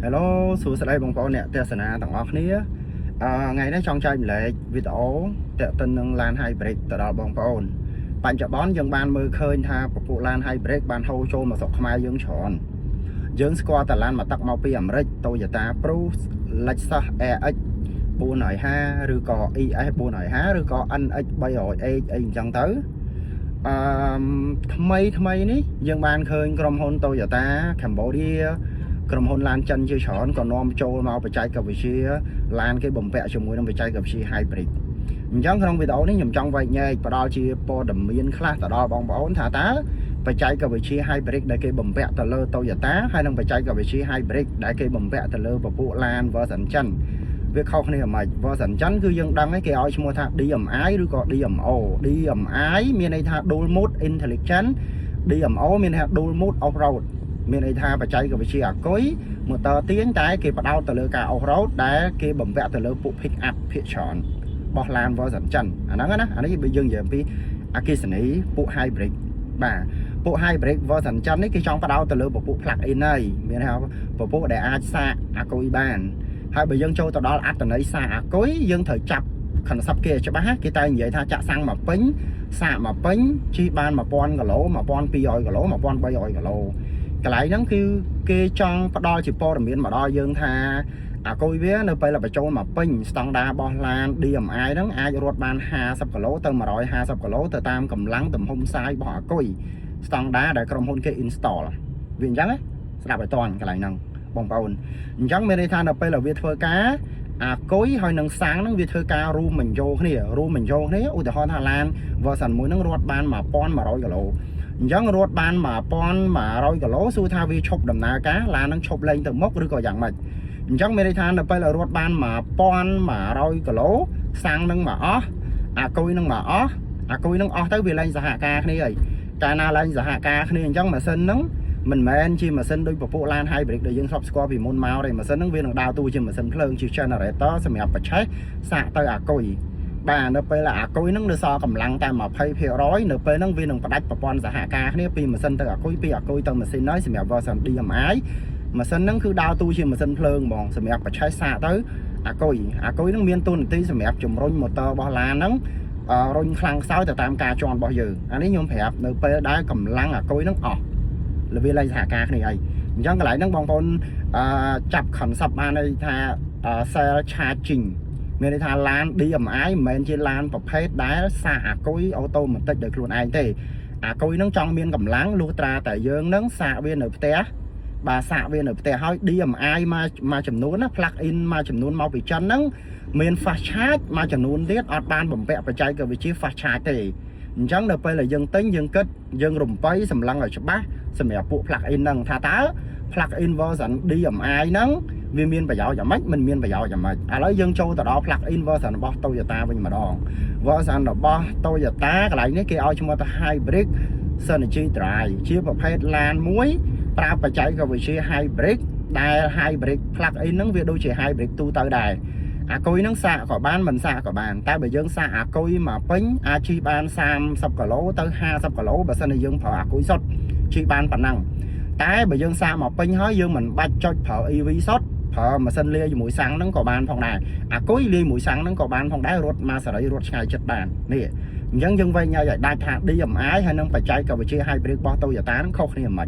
Hello សួស្តីបងប្អូនអ្នកទស្សនាទាំងអស់គ្នាថ្ងៃនេះចង់ចែករំលែកវីដេអូទាក់ទិននឹងឡាន Hybrid ទៅដល់បងប្អូនបច្ចុប្បន្នយើងបានមើលឃើញថាពពួកឡាន Hybrid បានហូរចូលមកស្រុកខ្មែរយើងច្រើនយើងស្គាល់តែឡានមួយទឹកមកពីអាមេរិក Toyota Prius Lexus RX 450ឬក៏ ES 450ឬក៏ NX 300h អីអញ្ចឹងទៅអឺថ្មីថ្មីនេះយើងបានឃើញក្រុមហ៊ុន Toyota Cambodia ក្រុមហ៊ុនឡានចិនជាច្រើនក៏នាំចូលមកបច្ចេកវិទ្យាឡានគេបំពាក់ជាមួយនឹងបច្ចេកវិទ្យា hybrid អញ្ចឹងក្នុងវីដេអូនេះខ្ញុំចង់វែកញែកផ្ដល់ជាព័ត៌មានខ្លះទៅដល់បងប្អូនថាតើបច្ចេកវិទ្យា hybrid ដែលគេបំពាក់ទៅលើ Toyota ហើយនិងបច្ចេកវិទ្យា hybrid ដែលគេបំពាក់ទៅលើពពួកឡាន version ចិនវាខុសគ្នាហ្មង version ចិនគឺយើងដឹងហើយគេឲ្យឈ្មោះថា DMI ឬក៏ DMO DMI មានន័យថា Dual Mode Intelligent DMO មានន័យថា Dual Mode Off Road មានន័យថាបច្ចេកវិទ្យាអាគុយម៉ូទ័រទាញតែគេផ្ដោតទៅលើការ off road ដែលគេបំពាក់ទៅលើពួក pick up ភាគច្រើនបោះឡាន version ចិនអាហ្នឹងណាអានេះបើយើងនិយាយអំពីអគ្គិសនីពួក hybrid បាទពួក hybrid version ចិននេះគេចង់ផ្ដោតទៅលើពពួក plug in ហើយមានន័យថាពពួកដែលអាចសាកអាគុយបានហើយបើយើងចូលទៅដល់អត្តន័យសាកអាគុយយើងត្រូវចាប់ concept គេឲ្យច្បាស់គេតែនិយាយថាចាក់សាំងមកពេញសាកមកពេញជិះបាន1000គីឡូ1200គីឡូ1300គីឡូកន្លែងហ្នឹងគឺគេចង់ផ្ដល់ជាព័ត៌មានមកដល់យើងថាអាគុយវានៅពេលបញ្ចូលមកពេញស្តង់ដារបស់ឡាន DMI ហ្នឹងអាចរត់បាន50គីឡូទៅ150គីឡូទៅតាមកម្លាំងទំហំសាយរបស់អាគុយស្តង់ដាដែលក្រុមហ៊ុនគេ install វាអញ្ចឹងណាស្ដាប់ឲ្យតន់កន្លែងហ្នឹងបងប្អូនអញ្ចឹងមានន័យថានៅពេលដែលវាធ្វើការអាគុយហើយនឹងសាំងហ្នឹងវាធ្វើការរួមបញ្ចូលគ្នារួមបញ្ចូលគ្នាឧទាហរណ៍ថាឡាន version មួយហ្នឹងរត់បាន1100គីឡូអញ្ចឹងរត់បាន1100គីឡូសួរថាវាឈប់ដំណើរការឡានហ្នឹងឈប់លែងទៅមុខឬក៏យ៉ាងម៉េចអញ្ចឹងមានន័យថានៅពេលរត់បាន1100គីឡូសាំងហ្នឹងមកអស់អាគុយហ្នឹងមកអស់អាគុយហ្នឹងអស់ទៅវាលែងសហការគ្នាហើយកាលណាលែងសហការគ្នាអញ្ចឹងម៉ាស៊ីនហ្នឹងមិនមែនជាម៉ាស៊ីនដូចពពួកឡាន hybrid ដែលយើងធ្លាប់ស្គាល់ពីមុនមកទេម៉ាស៊ីនហ្នឹងវានឹងដើរតួជាម៉ាស៊ីនភ្លើងជា generator សម្រាប់បញ្ឆេះសាកទៅអាគុយបាទនៅពេលអាគុយហ្នឹងនៅសល់កម្លាំងតែ20%នៅពេលហ្នឹងវានឹងផ្ដាច់ប្រព័ន្ធសហការគ្នាពីម៉ាស៊ីនទៅអាគុយពីអាគុយទៅម៉ាស៊ីនហើយសម្រាប់ version DMI ម៉ាស៊ីនហ្នឹងគឺដើរតួជាម៉ាស៊ីនភ្លើងហ្មងសម្រាប់បញ្ឆេះសាកទៅអាគុយអាគុយហ្នឹងមានតួនាទីសម្រាប់ជំរុញម៉ូទ័ររបស់ឡានហ្នឹងរុញខ្លាំងខ្សោយទៅតាមការជន់របស់យើងអានេះខ្ញុំប្រាប់នៅពេលដែលកម្លាំងអាគុយហ្នឹងអស់វាលែងសហការគ្នាអីអញ្ចឹងកន្លែងហ្នឹងបងប្អូនអឺចាប់ concept បានន័យថា self charging មានន័យថាឡាន DMI មិនមែនជាឡានប្រភេទដែលសាកអាគុយ automatic ដោយខ្លួនឯងទេអាគុយហ្នឹងចង់មានកម្លាំងលុះត្រាតែយើងហ្នឹងសាកវានៅផ្ទះបាទសាកវានៅផ្ទះហើយ DMI មកមួយចំនួនណា plug in មួយចំនួនមកពីចិនហ្នឹងមាន fast charge មួយចំនួនទៀតអត់បានបំពាក់បច្ចេកវិទ្យា fast charge ទេអញ្ចឹងនៅពេលដែលយើងទិញយើងគិតយើងរំបីសម្លឹងឲ្យច្បាស់សម្រាប់ពួក plug in ហ្នឹងថាតើ plug in version DMI ហ្នឹងវាមានប្រយោជន៍យ៉ាងម៉េចមិនមានប្រយោជន៍យ៉ាងម៉េចឥឡូវយើងចូលទៅដល់ plug in version របស់ Toyota វិញម្ដង version របស់ Toyota កន្លែងនេះគេឲ្យឈ្មោះថា Hybrid Synergy Drive ជាប្រភេទឡានមួយប្រើបច្ចេកវិទ្យា hybrid ដែល hybrid plug in ហ្នឹងវាដូចជា hybrid ទូទៅដែរអាគុយហ្នឹងសាកក៏បានមិនសាកក៏បានតែបើយើងសាកអាគុយមកពេញអាចជិះបាន30គីឡូទៅ50គីឡូបើសិនជាយើងប្រើអាគុយសុទ្ធជិះបានប៉ុណ្ណឹងតែបើយើងសាកមកពេញហើយយើងមិនបាច់ចុចប្រើ EV សុទ្ធប្រើម៉ាស៊ីនលាយជាមួយសាំងហ្នឹងក៏បានផងដែរអាគុយលាយមួយសាំងហ្នឹងក៏បានផងដែររត់មកសេរីរត់ឆ្ងាយចិត្តបាននេះអញ្ចឹងយើងវែងញែកឲ្យដាច់ថា DMI ហើយនិងបច្ចេកវិទ្យា hybrid របស់ Toyota ហ្នឹងខុសគ្នាមិន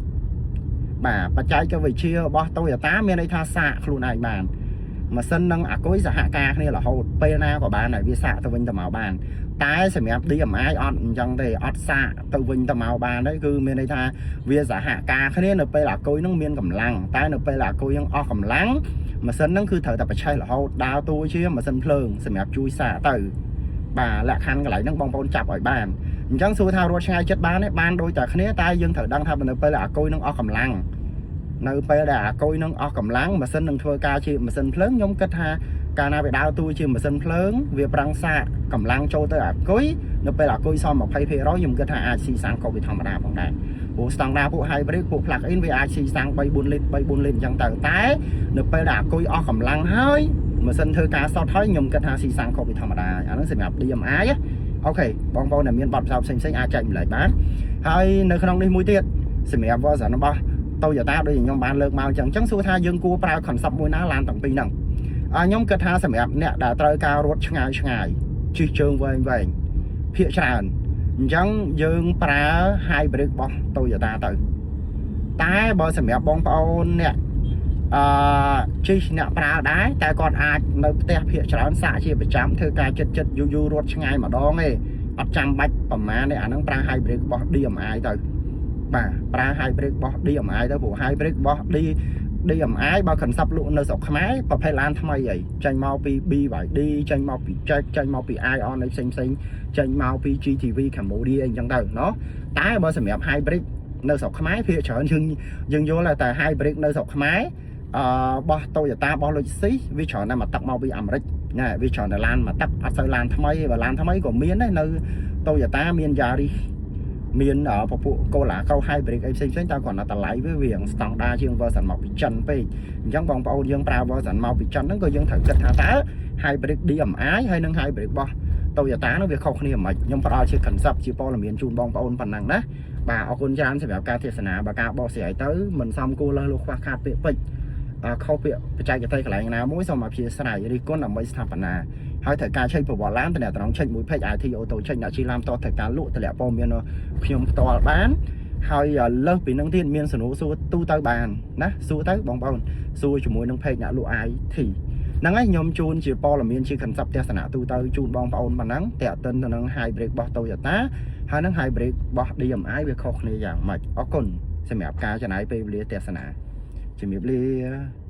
បាទបច្ចេកវិទ្យារបស់ Toyota មានន័យថាសាកខ្លួនឯងបានម៉ាស៊ីននិងអាគុយសហការគ្នារហូតពេលណាក៏បានដែរវាសាកទៅវិញទៅមកបានតែសម្រាប់ DMI អត់អញ្ចឹងទេអត់សាកទៅវិញទៅមកបានទេគឺមានន័យថាវាសហការគ្នានៅពេលអាគុយនឹងមានកម្លាំងតែនៅពេលអាគុយនឹងអស់កម្លាំងម៉ាស៊ីនហ្នឹងគឺត្រូវតែបញ្ឆេះរហូតដើរតួជាម៉ាស៊ីនភ្លើងសម្រាប់ជួយសាកទៅបាទលក្ខខណ្ឌកន្លែងហ្នឹងបងប្អូនចាប់ឲ្យបានអញ្ចឹងសួរថារត់ឆ្ងាយចិត្តបានទេបានដូចតែគ្នាតែយើងត្រូវដឹងថានៅពេលអាគុយនឹងអស់កម្លាំងនៅពេលដែលអាគុយនឹងអស់កម្លាំងម៉ាស៊ីននឹងធ្វើការជាម៉ាស៊ីនភ្លើងខ្ញុំគិតថាកាលណាវាដើរតួជាម៉ាស៊ីនភ្លើងវាប្រឹងសាកកម្លាំងចូលទៅអាគុយនៅពេលអាគុយសល់20%ខ្ញុំគិតថាអាចស៊ីសាំងកុំវាធម្មតាផងដែរព្រោះស្តង់ដាពួក hybrid ពួក plug in វាអាចស៊ីសាំង3 4លីត្រ3 4លីត្រអញ្ចឹងទៅតែនៅពេលដែលអាគុយអស់កម្លាំងហើយម៉ាស៊ីនធ្វើការសតហើយខ្ញុំគិតថាស៊ីសាំងខុសពីធម្មតាអាហ្នឹងសម្រាប់ DMI OK បងប្អូនដែលមានបទពិសោធន៍ផ្សេងៗអាចចែករំលែកបានហើយនៅក្នុងនេះមួយទៀតសម្រាប់ version របស់ Toyota ដូចខ្ញុំបានលើកមកអញ្ចឹងអញ្ចឹងសួរថាយើងគួរប្រើ concept មួយណាឡានទាំងពីរហ្នឹងអខ្ញុំគិតថាសម្រាប់អ្នកដែលត្រូវការរត់ឆ្ងាយឆ្ងាយជិះជើងវែងវែងភាគច្រើនអញ្ចឹងយើងប្រើ hybrid របស់ Toyota ទៅតែបើសម្រាប់បងប្អូនអ្នកជិះអ្នកប្រើដែរតែគាត់អាចនៅផ្ទះភាគច្រើនសាកជាប្រចាំធ្វើការចិត្តចិត្តយូរយូររត់ឆ្ងាយម្ដងទេអត់ចាំបាច់ប្រមាណទេអាហ្នឹងប្រើ hybrid របស់ DMI ទៅបាទប្រើ hybrid របស់ DMI ទៅព្រោះ hybrid របស់ DMI បើ concept លក់នៅស្រុកខ្មែរប្រភេទឡានថ្មីអីចេញមកពី BYD ចេញមកពី JAC ចេញមកពី Aion អីផ្សេងផ្សេងចេញមកពី GTV Cambodia អីចឹងទៅណោះតែបើសម្រាប់ hybrid នៅស្រុកខ្មែរភាគច្រើនយើងយើងយល់តែ hybrid នៅស្រុកខ្មែរបោះ Toyota បោះ Lexus វាច្រើនតែមកទឹកមកពីអាមេរិកណាវាច្រើនតែឡានមកទឹកអត់សូវឡានថ្មីទេបើឡានថ្មីក៏មានដែរនៅ Toyota មាន Yaris មានពពួក Corolla Cross Hybrid អីផ្សេងផ្សេងតែគ្រាន់តែតម្លៃវាវាស្តង់ដាជាង version មកពីចិនពេកអញ្ចឹងបងប្អូនយើងប្រើ version មកពីចិនហ្នឹងក៏យើងត្រូវគិតថាតើ hybrid DMI ហើយនិង hybrid របស់ Toyota នោះវាខុសគ្នាមិនខ្ញុំផ្ដល់ជា concept ជាព័ត៌មានជូនបងប្អូនប៉ុណ្ណឹងណាបាទអរគុណច្រើនសម្រាប់ការទេសនាបើការបកស្រាយទៅមិនសមគួរលើសលោកខ្វះខាតពាក្យពេចន៍ខុសពាក្យបច្ចេកទេសកន្លែងណាមួយសូមអធ្យាស្រ័យរិះគន់ដើម្បីស្ថាបនាហើយត្រូវការឆែកប្រវត្តិឡានតំណត្រង់ឆែកមួយ page IT Auto ឆែកអ្នកជិះឡានតត្រូវការលក់តម្លាក់ព័ត៌មានខ្ញុំផ្ទាល់បានហើយលើសពីនឹងទៀតមានសំណួរសួរទូទៅបានណាសួរទៅបងប្អូនសួរជាមួយនឹង page អ្នកលក់ IT ហ្នឹងហើយខ្ញុំជូនជាព័ត៌មានជា concept ទស្សនៈទូទៅជូនបងប្អូនប៉ុណ្ណឹងតាក់ទិនទៅនឹង hybrid របស់ Toyota ហើយនឹង hybrid របស់ DMI វាខុសគ្នាយ៉ាងម៉េចអរគុណសម្រាប់ការចំណាយពេលវេលាទស្សនាជំរាបលា។